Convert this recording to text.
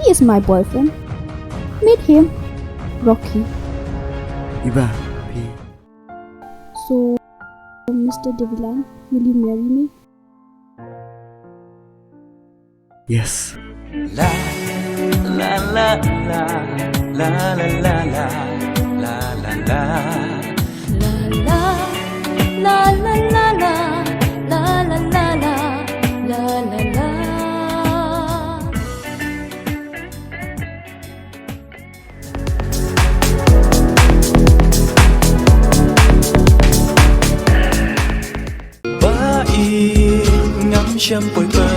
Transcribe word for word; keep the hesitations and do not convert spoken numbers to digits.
He is my boyfriend. Meet him, Rocky. Iba, phi. So, Mister Devilan, will you marry me? Yes. La la la la la la la la la la la. La la la la la la la la la la la la la. Ba i ngam shem poi pa